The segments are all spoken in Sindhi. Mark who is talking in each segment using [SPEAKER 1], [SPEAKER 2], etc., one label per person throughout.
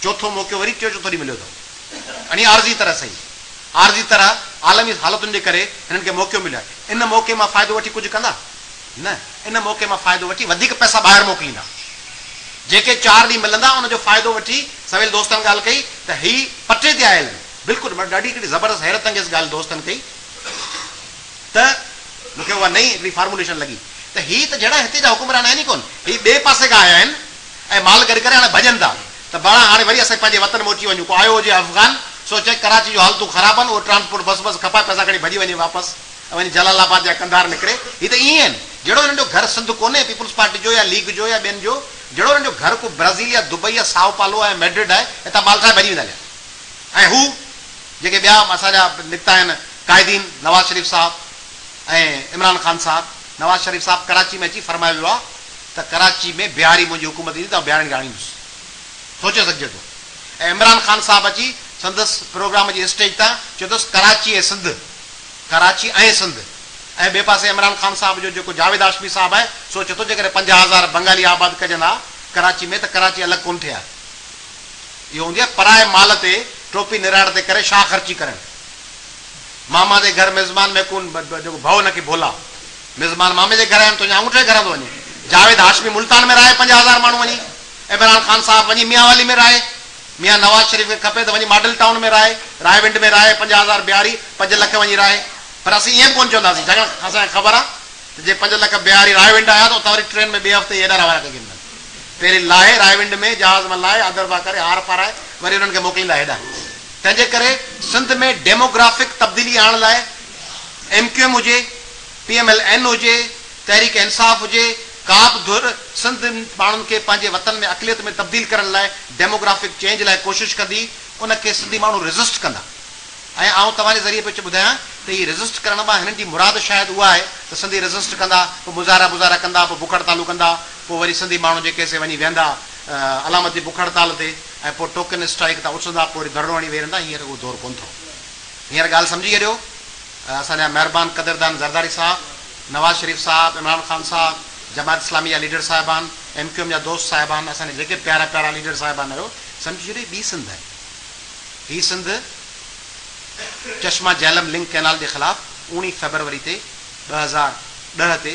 [SPEAKER 1] چوٿون موقعو وري ٽيون چوٿون ڏينهن مليو اٿئون. يعني عارضي طرح سهي. عارضي طرح عالمي حالتن جي ڪري هنن کي موقعو مليو آهي. ان موقعي مان فائدو وٺي ڪجهه ڪندا؟ نه. ان موقعي مان فائدو وٺي وڌيڪ پئسا ٻاهر موڪليندا. جيڪي چار ڏينهن ملندا ان جو فائدو وٺي سويل دوستن ڳالهه ڪئي ته هي پٽي تي آيل آهن. بلڪل ڏاڍي هڪڙي زبردست حيرت انگيز ڳالهه دوستن ڪئي ته مون کي اها نئين هڪڙي فارموليشن لڳي ته هي ته جهڙا هتي جا حڪمران آهن ئي ڪونه. هي ٻئي پاسي کان آيا آهن. ۽ مال گڏ ڪري هاڻي ڀڄن ٿا ته بابا هاڻي وري اسين پنهنجي وطن موٽي وڃون. ڪو آيو هجي افغان سو چئي ڪراچي جون حالتون خراب آهن اهو ٽرانسپورٽ بس بس کپائي پئسا کڻي ڀڄي وڃي واپس ۽ وڃي جلال آباد يا قنڌار نڪري. هي ته ائين آهن جهڙو هنن جو گهر سنڌ ڪونهي پيپلز پارٽي جو يا ليگ جو يا ٻين جو جهڙو هنن جو گهر ڪو برازيل يا دبئي يا سائو پالو آهي ميڊرڊ آهي هتان مال ٺاهي ڀڄي ويندا هليا ۽ هو جيڪي ٻيا اسان جا نڪتا آهن قائدين نواز شريف صاحب ۽ عمران خان صاحب نواز شريف صاحب ڪراچي ۾ اچي فرمايو ويو آهي ته ڪراچي ۾ بهاري منهنجي حڪومت ايندي ته آئون بهارين کي آڻيندس. سوچي سگهجي ٿو. ۽ عمران خان صاحب اچي سندس پروگرام جي اسٽيج تان چيو اٿس ڪراچي ۽ سنڌ، ڪراچي ۽ سنڌ. ۽ ٻئي پاسي عمران خان صاحب جو جيڪو جاويد هاشمي صاحب آهي سو چئي ٿو جيڪڏهن 50,000 بنگالي آباد ڪجن ها ڪراچي ۾ ته ڪراچي الڳ ڪونه ٿئي ها. اهو هوندي آهي پرائي مال تي ٽوپي نراڙ تي ڪري شاهه خرچي ڪرڻ. ماما جي گهر مزمان ميڪون جيڪو ڀؤ نه ڪي ڀولا. مزمان مامي جي گهر آيا آهن تنهنجي آڱوٺي جي گهران ٿو وڃي. جاويد هاشمي ملتان ۾ رهي 50,000 ماڻهو وڃي. عمران خان صاحب وڃي ميانوالي ۾ رهي. ميان نواز شريف کي کپي ته وڃي ماڊل ٽائون ۾ رهي، رائيونڊ ۾ رهي 50,000 بهاري 5 لک وڃي رهي. پر اسين ائين به ڪونه چونداسين ڇاڪاڻ اسان کي خبر آهي ته جي 5 لک بهاري رائيونڊ آيا ته اتان وري ٽرين ۾ ٻئي هفتي ئي هيڏانهن روانا ڪري ڇڏيندن. پهرين لاهي رائيونڊ ۾ جهاز مان لاهي آڌرڀاء ڪري هار پارائي وري انهن کي موڪليندا هيڏانهن. تنهن جي ڪري سنڌ ۾ ڊيموگرافڪ تبديلي آڻڻ لاء ايم ڪيو ايم هجي، پي ايم ايل اين هجي، تحريڪ انصاف هجي، ڪا به ڌر سنڌ ماڻهن کي پنهنجي وطن ۾ اقليت ۾ تبديل ڪرڻ لاء ڊيموگرافڪ چينج لاء ڪوشش ڪندي، ان کي سنڌي ماڻهو ريزسٽ ڪندا ۽ آئون توهان جي ذريعي پيو ٻڌايان ته هي ريزسٽ ڪرڻ مان هنن جي مراد شايد اها آهي ته سنڌي ريزسٽ ڪندا، پوء مظاهرا بظاهرا ڪندا، پوء بک هڙتالون ڪندا، پوء وري سنڌي ماڻهو جيڪي سي وڃي ويهندا علامتي بک هڙتال تي ۽ پوء ٽوڪن اسٽرائيڪ تان اٿندا پوء وري ڌرڻو هڻي ويهي رهندا، هينئر اهو دور ڪونه اٿو. هينئر ڳالهه سمجهي ڇڏيو. اسان جا مهربان قدردان زرداري صاحب، نواز شريف صاحب، عمران خان صاحب، جماعت اسلامي جا ليڊر صاحبان، ايم ڪيو ايم جا دوست صاحبان، اسان جا جيڪي به پيارا پيارا ليڊر صاحبان آهيو، سمجهي ڇڏيو هي ٻي سنڌ آهي. هي سنڌ چشما جهلم لنڪ ڪئنال جي خلاف اوڻيهه فيبروري تي 2010 تي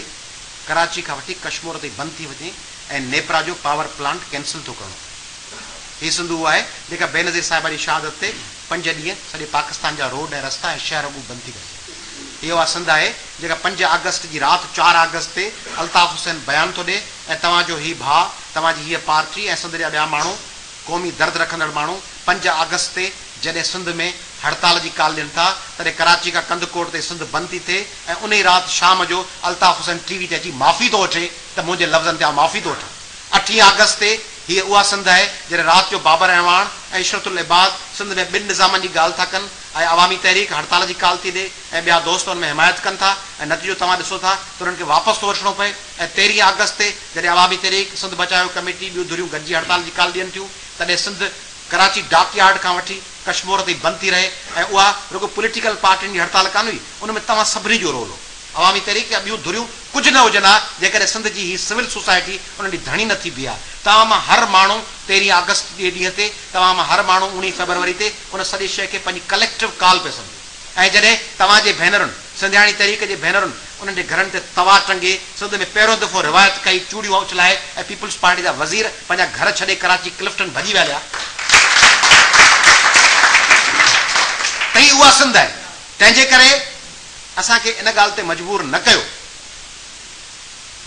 [SPEAKER 1] ڪراچي کان وٺي ڪشمور تائين بند ٿي وڃي ۽ نيپرا جو پاور پلانٽ ڪينسل ٿو ڪرڻو پئي. هي سنڌ اها آهي جيڪا بينظير صاحبه جي شهادت تي پنج ڏينهن سڄي پاڪستان جا روڊ ۽ رستا ۽ شهر رڳون بند ٿي ڪري ڇڏيا. هيء اها سنڌ آهي جيڪا 5 آگسٽ جي رات 4 آگسٽ تي الطاف حسين بيان ٿو ڏئي ۽ توهان جو هي ڀاء، توهان جي هيء پارٽي ۽ سنڌ جا ٻيا ماڻهو، قومي درد رکندڙ ماڻهو 5 آگسٽ تي جڏهن سنڌ ۾ هڙتال جي ڪال ڏين ٿا تڏهن ڪراچي کان ڪنڌڪوٽ تائين سنڌ بند ٿي ٿئي ۽ انهي رات شام جو الطاف حسين ٽي وي تي اچي معافي ٿو وٺي ته منهنجي لفظن تي آئون معافي ٿو وٺان. اٺين آگسٽ تي هيء اها سنڌ آهي، جڏهن رات جو بابر اعواڻ ۽ عشرت العباد سنڌ ۾ ٻن نظامن جي ڳالهه ٿا ڪن ۽ عوامي تحريڪ هڙتال جي ڪال ٿي ڏي ۽ ٻيا دوست ان ۾ حمايت ڪن ٿا ۽ نتيجو توهان ڏسو ٿا ته انهن کي واپس ٿو وٺڻو پئي ۽ 13 آگسٽ تي جڏهن عوامي تحريڪ، سنڌ بچايو ڪميٽي ٻيون ڌريون گڏجي هڙتال جي ڪال ڏين ٿيون تڏهن سنڌ ڪراچي ڊاڪ يارڊ کان وٺي ڪشمور تائين بند ٿي رهي ۽ اها رڳو پوليٽيڪل پارٽين جي هڙتال ڪانه هئي ان ۾ توهان سڀني جو رول هو. عوامي تحريڪ يا ٻيون ڌريون ڪجهه نه هجن ها جيڪڏهن سنڌ جي هي سول سوسائٽي انهن ڏي ڌڻي نه ٿي بيهي ها. توهان مان هر ماڻهو 13 آگسٽ جي ڏينهن تي، توهان مان هر ماڻهو 19 فيبروري تي ان سڄي شيء کي پنهنجي ڪليڪٽو ڪال پئي سمجهيو ۽ جڏهن توهان جي ڀينرن، سنڌياڻي تحريڪ جي ڀينرن انهن جي گهرن تي توا ٽنگي سنڌ ۾ پهريون دفعو روايت ڪئي چوڙيون اڇلائي ۽ پيپلز پارٽي جا وزير پنهنجا گهر ڇڏي ڪراچي ڪلفٽن ڀڄي ويا هليا ته هي اها سنڌ آهي تنهن جي ڪري اسان کي ان ڳالهه تي مجبور نه ڪيو.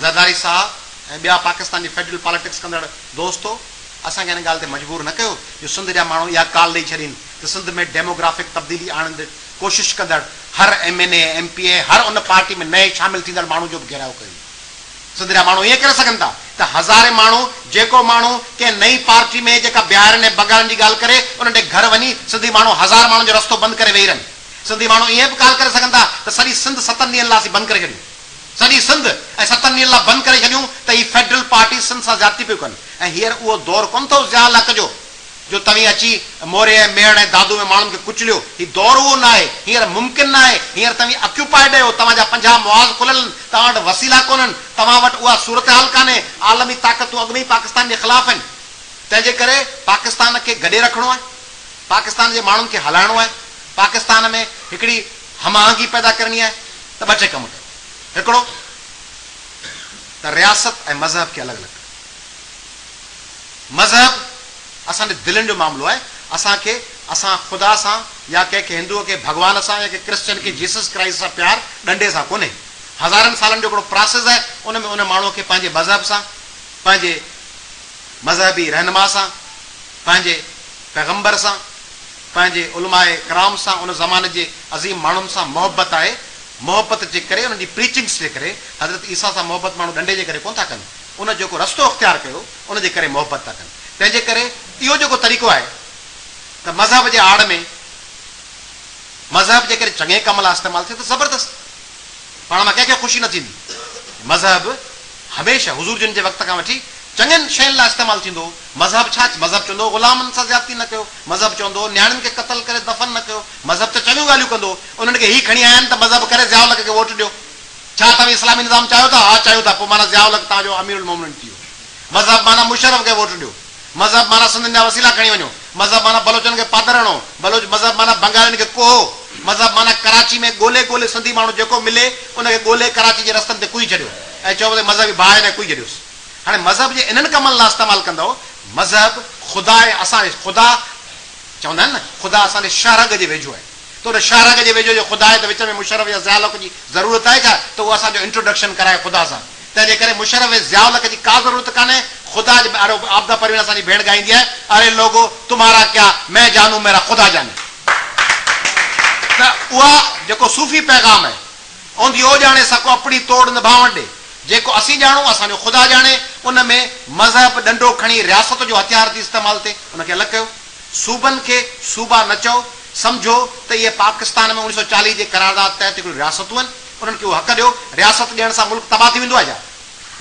[SPEAKER 1] زرداري صاحب ۽ ٻيا پاڪستان جي فيڊرل پاليٽڪس ڪندڙ دوستو اسان کي ان ڳالهه تي مجبور نه ڪيو جو سنڌ جا ماڻهو اها ڪال ڏئي ڇڏين ته سنڌ ۾ ڊيموگرافڪ تبديلي آڻڻ جي ڪوشش ڪندڙ هر ايم اين اي ۽ ايم پي اي هر ان پارٽي ۾ نئين شامل ٿيندڙ ماڻهو جو به گهيراء ڪيو ويندو. سنڌ جا ماڻهو ائين ڪري سگهن ٿا ته هزارين ماڻهو جيڪو ماڻهو ڪنهن نئين پارٽي ۾ جيڪا بهارين ۽ بنگالين جي ڳالهه ڪري انهن جي گهر وڃي سنڌي ماڻهو هزار ماڻهن جو رستو بند ڪري ويهي رهن. سنڌي ماڻهو ائين به ڪال ڪري سگهن ٿا ته سڄي سنڌ ستن ڏينهن لاء اسين بند ڪري ڇڏيون. سڄي سنڌ ۽ ستن ڏينهن لاء بند ڪري ڇڏيون ته هي فيڊرل پارٽي سنڌ سان زيادتي پيون ڪن ۽ هينئر اهو دور ڪونه اٿو ضياء الحق جو جو توهين اچي موري ۽ ميهڙ ۽ دادو ۾ ماڻهن کي ڪچليو. هي دور اهو ناهي. هينئر ممڪن ناهي. هينئر توهين اڪيوپائيڊ آهيو. توهان جا 50 محاذ کليل آهن. توهان وٽ وسيلا ڪونهن. توهان وٽ اها صورتحال ڪانهي. عالمي طاقتون اڳ ۾ ئي پاڪستان جي خلاف آهن. تنهن جي ڪري پاڪستان کي گڏي رکڻو آهي، پاڪستان جي ماڻهن کي هلائڻو آهي، پاڪستان ۾ هڪڙي هم آهنگي پيدا ڪرڻي آهي ته ٻه ٽي ڪم ڪيو. هڪڙو ته رياست ۽ مذهب کي الڳ الڳ ڪيو. مذهب اسان جي دلين جو معاملو آهي، اسان کي اسان خدا سان يا ڪنهن کي هندوء کي ڀڳوان سان يا ڪنهن ڪرسچن کي جيسس ڪرائسٽ سان پيار ڏنڊي سان ڪونهي. هزارن سالن جو هڪڙو پراسيس آهي، ان ۾ ان ماڻهوء کي پنهنجي مذهب سان، پنهنجي مذهبي رهنما سان، پنهنجي پيغمبر سان، پنهنجي علماء ڪرام سان، ان زماني جي عظيم ماڻهن سان محبت آهي. محبت جي ڪري، انهن جي پريچنگس جي ڪري، حضرت عيسيٰ سان محبت ماڻهو ڏنڊي جي ڪري ڪونه ٿا ڪن، ان جيڪو رستو اختيار ڪيو، ان جي ڪري محبت ٿا ڪن. تنهن جي ڪري اهو جيڪو طريقو آهي ته مذهب جي آڙ ۾ مذهب جيڪڏهن چڱي ڪم لاء استعمال ٿئي ته زبردست. پاڻ مان ڪنهن کي خوشي نه ٿيندي. مذهب هميشه حضور جن جي وقت کان وٺي چڱين شين لاء استعمال ٿيندو هو. مذهب ڇا؟ مذهب چوندو هو غلامن سان زيادتي نه ڪيو. مذهب چوندو هو نياڻين کي قتل ڪري دفن نه ڪيو. مذهب ته چڱيون ڳالهيون ڪندو هو. انهن کي هي کڻي آيا آهن ته مذهب ڪري ضياء الحق کي ووٽ ڏيو. ڇا توهين اسلامي نظام چاهيو ٿا؟ ها چاهيون ٿا. پوء معنيٰ ضياء الحق توهان جو امير المومنين ٿي ويو. مذهب معنيٰ مشرف کي ووٽ ڏيو. مذهب معنيٰ سنڌين جا وسيلا کڻي وڃو. مذهب معنيٰ بلوچن کي پادر هڻو. بلوچ مذهب معنيٰ بنگالين کي ڪهو. مذهب معنيٰ ڪراچي ۾ ڳولي ڳولي سنڌي ماڻهو جيڪو ملي ان کي ڳولي ڪراچي جي رستن تي ڪهي ڇڏيو ۽ چئو ته مذهبي باهه هن کي ڪهي ڇڏيوس. هاڻي مذهب جي انهن ڪمن لاء استعمال ڪندؤ. مذهب خدا ۽ اسان جي خدا چوندا آهن نه خدا اسان جي شهه رڳ جي ويجهو آهي ته ان شهه رڳ جي ويجهو جي خدا آهي ته وچ ۾ مشرف يا ضياء الحق جي ضرورت آهي ڇا ته اهو اسان جو انٽروڊڪشن ڪرائي خدا سان. تنهن جي ڪري مشرف ۽ ضياء الحق جي ڪا ضرورت ڪانهي، خدا جي اري عابده پروين اسان جي ڀيڻ ڳائيندي آهي، اري لوگو تمهارا ڪيا مين جانون ميرا خدا جاني ته اها جيڪو صوفي پيغام آهي اوندي او ڄاڻي ساڪو اپڻي توڙ نڀاوڻ ڏي جيڪو اسين ڄاڻون اسان جو خدا ڄاڻي ان ۾ مذهب ڏنڊو کڻي رياست جو هٿيار ٿي استعمال ٿئي ان کي الڳ ڪيو صوبن کي صوبا نه چئو سمجهو ته اهي پاڪستان ۾ 1940 جي قرارداد تحت هڪڙيون رياستون آهن انهن کي اهو حق ڏيو، رياست ڏيڻ سان ملڪ تباهه ٿي ويندو آهي ڇا؟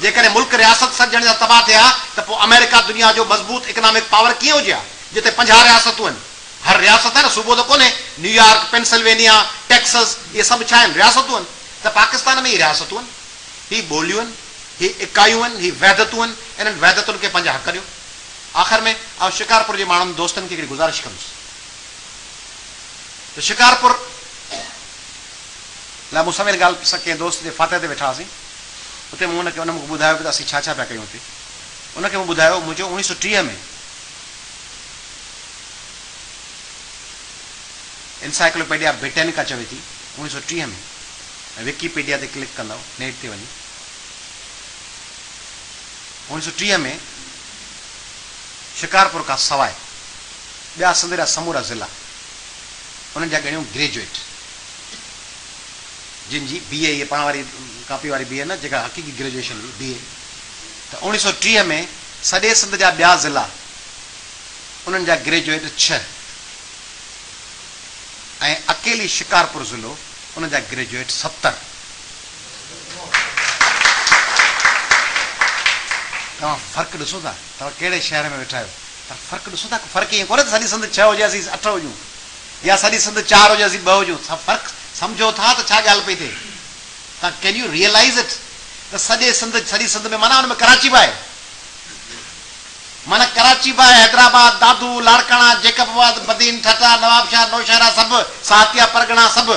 [SPEAKER 1] جيڪڏهن ملڪ رياست سڏجڻ سان تباهه ٿئي ها ته پوء آمريڪا دنيا جو مضبوط اڪنامڪ پاور ڪيئن هجي ها جتي 50 رياستون آهن. هر رياست آهي نه صوبو ته ڪونهي، نيويارڪ، پينسلوينيا، ٽيڪسز اهي سڀ ڇا آهن رياستون آهن ته پاڪستان ۾ هي رياستون آهن، هي ٻوليون آهن، هي اڪايون آهن، هي وحدتون آهن، انهن وحدتن کي پنهنجا حق ڏيو. آخر ۾ آئون شڪارپور جي ماڻهن دوستن کي هڪڙي گذارش ڪندس ته شڪارپور لاء مون سويل ڳالهه سان ڪنهن دوست جي فاتح تي ويٺا هئاسين اتي مون ان کي ان مون کي ٻڌايو به ته اسين ڇا ڇا پيا ڪيون اتي ان کي مون ٻڌايو مون چيو 1930 ۾ انسائيڪلوپيڊيا برٽينڪا چوي ٿي 1930 ۾ ۽ وڪي پيڊيا تي ڪلڪ ڪندؤ نيٽ تي وڃي 1930 ۾ شڪارپور کان سواء ٻيا سنڌ جا سمورا ضلعا انهن جا ڳڻيون گريجوئيٽ جن جي بي اي هيء پاڻ واري ڪاپي واري بي اي نه جيڪا حقيقي گريجوئيشن هئي بي اي ته 1930 ۾ سڄي سنڌ جا ٻيا ضلعا انهن جا گريجوئيٽ ڇهه ۽ اڪيلي شڪارپور ضلعو ان جا گريجوئيٽ 70. توهان فرق ڏسو ٿا توهان ڪهڙي شهر ۾ ويٺا آهيو پر فرق ڏسو ٿا فرق ائين ڪونهي ته سڄي سنڌ ڇهه هجي اسين اٺ هجون. يا سڄي سنڌ چار هجي اسين ٻه هجون ڇا فرق سمجهو ٿا ته ڇا ڳالهه پئي ٿئي توهان ڪين يو ريئلائيز it ته سڄي سنڌ سڄي سنڌ ۾ معنيٰ ان ۾ ڪراچي به آهي معنيٰ ڪراچي به آهي حيدرآباد دادو لاڙڪاڻا جيڪب آباد بدين ٺٽا نوابشاهه نوشهرا سڀ ساهتيا پرڳڻا سڀ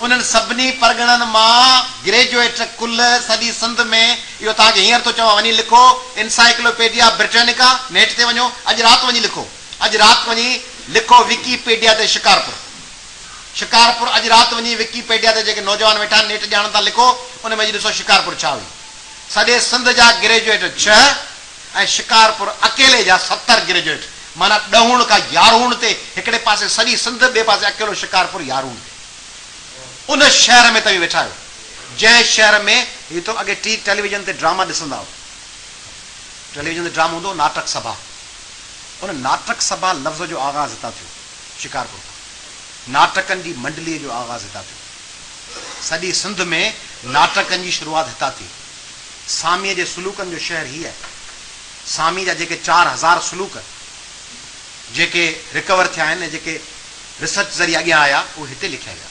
[SPEAKER 1] انهن سڀني پرڳڻن مان گريجوئيٽ ڪل سڄي سنڌ ۾ اهو توهان کي هينئر ٿو چوان وڃي لکو انسائيڪلوپيڊيا برٽينيڪا نيٽ تي وڃو اڄ رات وڃي لکو. اڄ رات وڃي لکو وڪي پيڊيا تي شڪارپور شڪارپور اڄ رات وڃي وڪي پيڊيا تي جيڪي نوجوان ويٺا آهن نيٽ ڄاڻن ٿا لکو ان ۾ اڄ ڏسو شڪارپور ڇا هئي سڄي سنڌ جا گريجوئيٽ ڇهه ۽ شڪارپور اڪيلي جا 70 گريجوئيٽ معنيٰ ڏهوڻ کان يارهوڻ تي هڪڙي پاسي سڄي سنڌ ٻئي پاسي اڪيلو شڪارپور يارهوڻ تي ان شهر ۾ توهين ويٺا آهيو جنهن شهر ۾ هي ته اڳي ٽي ٽيليويزن تي ڊراما ڏسندا هئو ٽيليويزن تي ڊرامو هوندو هو ناٽڪ سڀا ان ناٽڪ سڀا لفظ جو آغاز هتان ٿيو، شڪارپور کان. ناٽڪن جي منڊليء جو آغاز هتان ٿيو. سڄي سنڌ ۾ ناٽڪن جي شروعات هتان ٿي. ساميء جي سلوڪن جو شهر هي آهي. ساميء جا جيڪي 4000 سلوڪ جيڪي رڪور ٿيا آهن ۽ جيڪي ريسرچ ذريعي اڳيان آيا، اهي هتي لکيا ويا.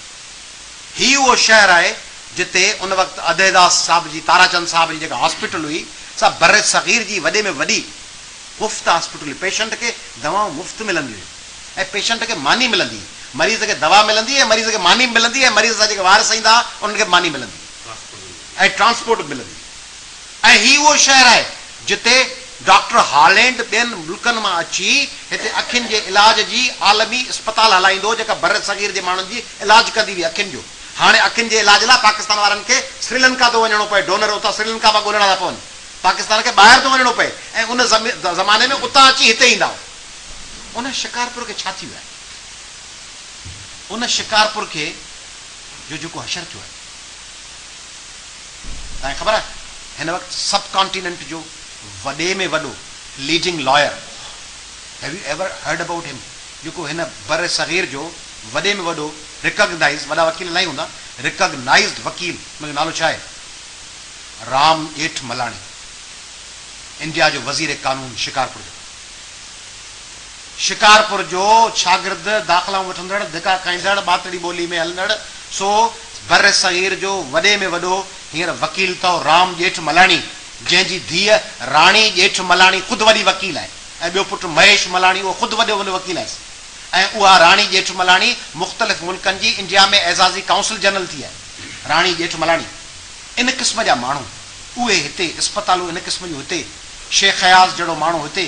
[SPEAKER 1] هي اهو شهر آهي جتي ان وقت اڌيداس صاحب جي، تاراچند صاحب جي جيڪا هاسپيٽل هئي، سا برصغير جي وڏي ۾ وڏي. مفت هاسپيٽل هئي، پيشنٽ کي دوائون مفت ملنديون هيون ۽ پيشنٽ کي ماني ملندي هئي، مريض کي دوا ملندي ۽ مريض کي ماني به ملندي ۽ مريض سان جيڪي وارث ايندا ها انهن کي به ماني ملندي هئي ۽ ٽرانسپورٽ به ملندي هئي ۽ هي اهو شهر آهي جتي ڊاڪٽر هالينڊ ٻين ملڪن مان اچي هتي اکين جي علاج جي عالمي اسپتال هلائيندو هو جيڪا برصغير جي ماڻهن جي علاج ڪندي هئي اکين جو. هاڻي اکين جي علاج لاء پاڪستان وارن کي سريلنڪا ٿو وڃڻو پئي ڊونر اتان سريلنڪا مان ڳولڻا ٿا پون. پاڪستان کي ٻاهر ٿو وڃڻو پئي ۽ ان زماني ۾ اتان اچي هتي ايندا هئا. ان شڪارپور کي ڇا ٿي ويو آهي؟ ان شڪارپور کي جو جيڪو حشر ٿيو آهي. توهان کي خبر آهي هن وقت سب ڪانٽيننٽ جو وڏي ۾ وڏو leading lawyer, have you ever heard about him, جيڪو هن برصغير جو وڏي ۾ وڏو ريڪگنائيزڊ، وڏا وڪيل الاهي هوندا، ريڪگنائيزڊ وڪيل، ان جو نالو ڇا آهي؟ رام ڄيٺ ملاڻي، انڊيا جو وزير قانون شڪارپور جو. شڪارپور جو شاگرد، داخلائون وٺندڙ، ڌڪا کائيندڙ، ٻاتڙي ٻولي ۾ هلندڙ، سو برصغير جو وڏي ۾ وڏو هينئر وڪيل اٿو رام ڄيٺ ملاڻي، جنهن جي ڌيء راڻي ڄيٺ ملاڻي خود وڏي وڪيل آهي ۽ ٻيو پٽ مهيش ملاڻي اهو خود وڏو وڏو وڪيل آهي ۽ اها راڻي ڄيٺ ملاڻي مختلف ملڪن جي انڊيا ۾ اعزازي ڪائونسل جنرل ٿي آهي. راڻي ڄيٺ ملاڻي ان قسم جا ماڻهو اهي هتي اسپتالون ان قسم جون هتي شيخ اياز جهڙو ماڻهو هتي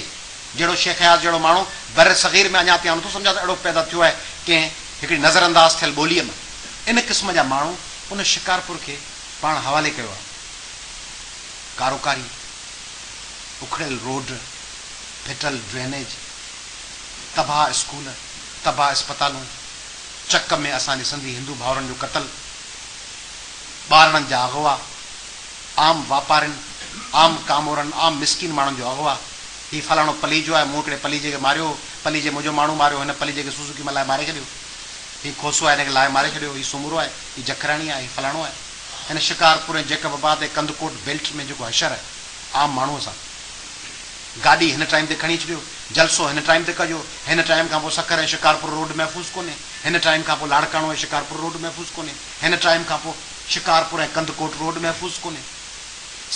[SPEAKER 1] جهڙو شيخ اياز جهڙو ماڻهو برصغير ۾ اڃا تائين آئون نٿو سمجهان ته اهڙو پيدا ٿيو آهي ڪنهن هڪڙي نظر انداز ٿيل ٻوليء مان ان قسم جا ماڻهو ان شڪارپور کي پاڻ حوالي ڪيو آهي. ڪاروڪاري، اکڙيل روڊ، ڦٽل ڊرينيج، تباهه اسڪول، تباهه اسپتالون، چڪ ۾ اسان جي سنڌي هندو ڀائرن جو قتل، ٻارڙن جا اغوا، عام واپارين، عام ڪامورن، عام مسڪين ماڻهن جو اغوا، هي فلاڻو پليجو آهي، مون هڪڙي پليجي کي ماريو هو، پليجي منهنجو ماڻهو ماريو، هن پليجي کي سوزوڪي مان لاهي ماري ڇڏيو. هي کوسو آهي، هن کي لاهي ماري ڇڏيو، هي سومرو آهي، هي جکراڻي آهي، هي فلاڻو آهي. هن شڪارپور ۽ جيڪب آباد ۽ ڪنڌڪوٽ بيلٽ ۾ جيڪو حشر آهي عام ماڻهوء سان. گاڏي هن ٽائيم تي کڻي ڇڏيو، جلسو هن ٽائيم تي ڪجو، هن ٽائيم کان پوء سکر ۽ شڪارپور روڊ محفوظ ڪونهي، هن ٽائيم کان پوء لاڙڪاڻو ۽ شڪارپور روڊ محفوظ ڪونهي، هن ٽائيم کان پوء شڪارپور ۽ ڪنڌڪوٽ روڊ محفوظ ڪونهي.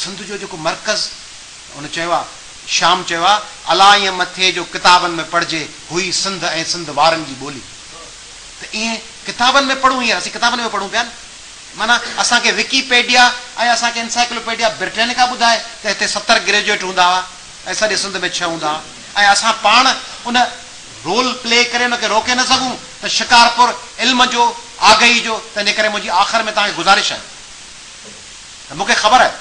[SPEAKER 1] سنڌ جو جيڪو مرڪز هن چيو آ، شيام چيو آ، الا ائين نه ٿئي جو ڪتابن ۾ پڙهجي هئي سنڌ ۽ سنڌ وارن جي ٻولي ته ائين ڪتابن ۾ پڙهون هينئر اسين ڪتابن ۾ پڙهون پيا نه معنيٰ اسان کي وڪي پيڊيا ۽ اسان کي انسائيڪلوپيڊيا برٽينيڪا ٻڌائي ته هتي 70 گريجوئيٽ هوندا هئا ۽ سڄي سنڌ ۾ ڇهه هوندا هئا ۽ اسان پاڻ ان رول پلي ڪري ان کي روڪي نه سگهون ته شڪارپور علم جو آگهي جو تنهنجي ڪري منهنجي آخر ۾ توهان کي گذارش آهي ته مون کي خبر آهي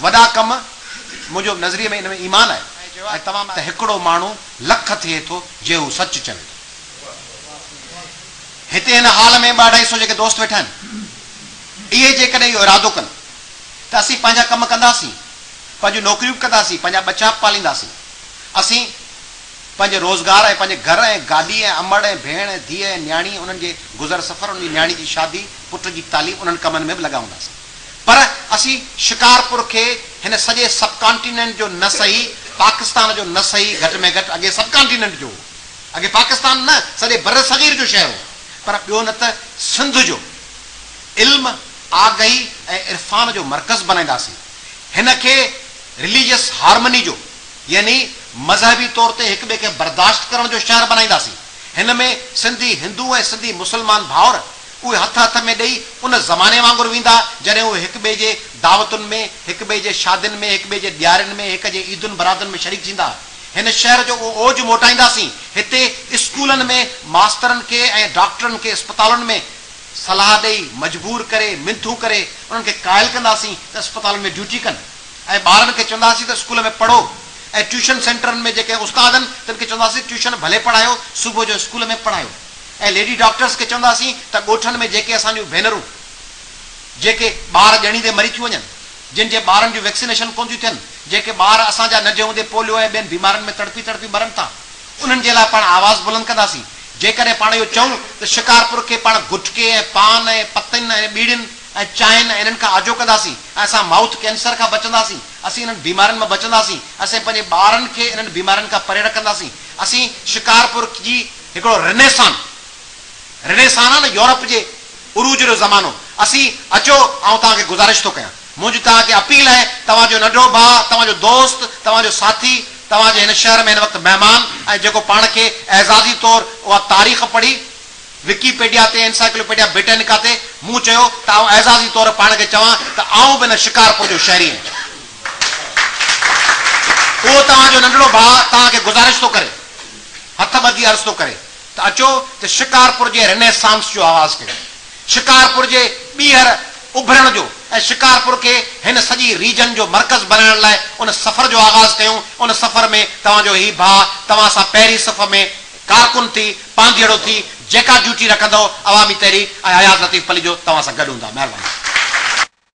[SPEAKER 1] وڏا ڪم منهنجو نظريي ۾ ان ۾ ايمان آهي ته هڪڙو ماڻهو لک ٿئي ٿو جي هو سچ چوي ٿو. هتي هن هال ۾ ٻه اڍائي سو جيڪي دوست ويٺا آهن اهي جيڪڏهن اهو ارادو ڪن ته اسين پنهنجا ڪم ڪنداسين، پنهنجون نوڪريون به ڪنداسين، پنهنجا ٻچا به پالينداسين، اسين پنهنجي روزگار ۽ پنهنجي گهر ۽ گاڏي ۽ امڙ ۽ ڀيڻ ۽ ڌيء ۽ نياڻي انهن جي گذر سفر، انهن جي نياڻي جي شادي، پٽ جي تعليم انهن ڪمن ۾ به لڳا هونداسين. پر اسين شڪارپور کي هن سڄي سب ڪانٽيننٽ جو نه سهي، پاڪستان جو نه سهي، گهٽ ۾ گهٽ اڳي سب ڪانٽيننٽ جو هو، اڳي پاڪستان نه سڄي برصغير جو شهر هو، پر ٻيو نه ته سنڌ جو علم، آگهي ۽ عرفان جو مرڪز بنائينداسين. هن کي رليجس هارمني جو يعني مذهبي طور تي هڪ ٻئي کي برداشت ڪرڻ جو شهر بنائينداسين. هن ۾ سنڌي هندو ۽ سنڌي مسلمان ڀائر اهي هٿ هٿ ۾ ڏئي ان زماني وانگر ويندا جڏهن اهي هڪ ٻئي جي دعوتن ۾، هڪ ٻئي جي شادين ۾، هڪ ٻئي جي ڏيارين ۾، هڪ جي عيدن برادن ۾ شريڪ ٿيندا. هن شهر جو اهو اوج موٽائينداسين. هتي اسڪولن ۾ ماسترن کي ۽ ڊاڪٽرن کي اسپتالن ۾ صلاح ڏئي، مجبور ڪري، منٿون ڪري انهن کي قائل ڪنداسين ته اسپتالن ۾ ڊيوٽي ڪن. ۽ ٻارن کي چونداسين ته اسڪول ۾ پڙهو ۽ ٽيوشن سينٽرن ۾ جيڪي استاد آهن تن کي چونداسين ٽيوشن ڀلي پڙهايو صبح جو اسڪول ۾ پڙهايو ۽ ليڊي ڊاڪٽرس کي چونداسين ته ڳوٺن ۾ جيڪي اسان جون ڀينرون جيڪي ٻار ڄڻيندي مري ٿيون وڃن جن جي ٻارن جون ويڪسينيشن ڪونه ٿيون ٿين جيڪي ٻار اسان جا ننڍي هوندي پوليو ۽ ٻين بيمارين ۾ تڙپي تڙپي مرن ٿا انهن جي لاء پاڻ آواز بلند ڪنداسين جيڪڏهن پاڻ اهو چئون ته شڪارپور کي پاڻ گٽڪي ۽ پان ۽ پتين ۽ ٻيڙين ۽ چانهن ۽ انهن کان آجو ڪنداسين ۽ اسان مائوٿ ڪينسر کان بچنداسين، اسين انهن بيمارين مان بچنداسين، اسين پنهنجي ٻارن کي انهن بيمارين کان پري رکنداسين، اسين شڪارپور جي هڪڙو رنيسان، رنيسان آهي نه يورپ جي عروج جو زمانو، اسين اچو آئون توهان کي گذارش ٿو ڪيان، منهنجي توهان کي اپيل آهي، توهان جو ننڍو ڀاء، توهان جو دوست، توهان جو ساٿي، توهان جي هن شهر ۾ هن وقت مهمان ۽ جيڪو پاڻ کي اعزازي طور اها تاريخ پڙهي وڪي پيڊيا تي انسائيڪلوپيڊيا برٽينيڪا تي مون چيو ته آئون اعزازي طور پاڻ کي چوان ته آئون به هن شڪارپور جو شهري آهيان. اهو توهان جو ننڍڙو ڀاء توهان کي گذارش ٿو ڪري، هٿ ٻڌي عرض ٿو ڪري ته اچو ته شڪارپور جي رينيسانس جو آغاز ڪيون. شڪارپور جي ٻيهر اڀرڻ جو ۽ شڪارپور کي هن سڄي ريجن جو مرڪز بنائڻ لاء ان سفر جو آغاز ڪيون. ان سفر ۾ توهان جو هي ڀاء توهان سان پهرين صف ۾ ڪارڪن ٿي، پانڌيئڙو ٿي، جيڪا ڊيوٽي رکندؤ، عوامي تحريڪ ۽ اياز لطيف پليجو توهان سان گڏ هوندا. مهرباني.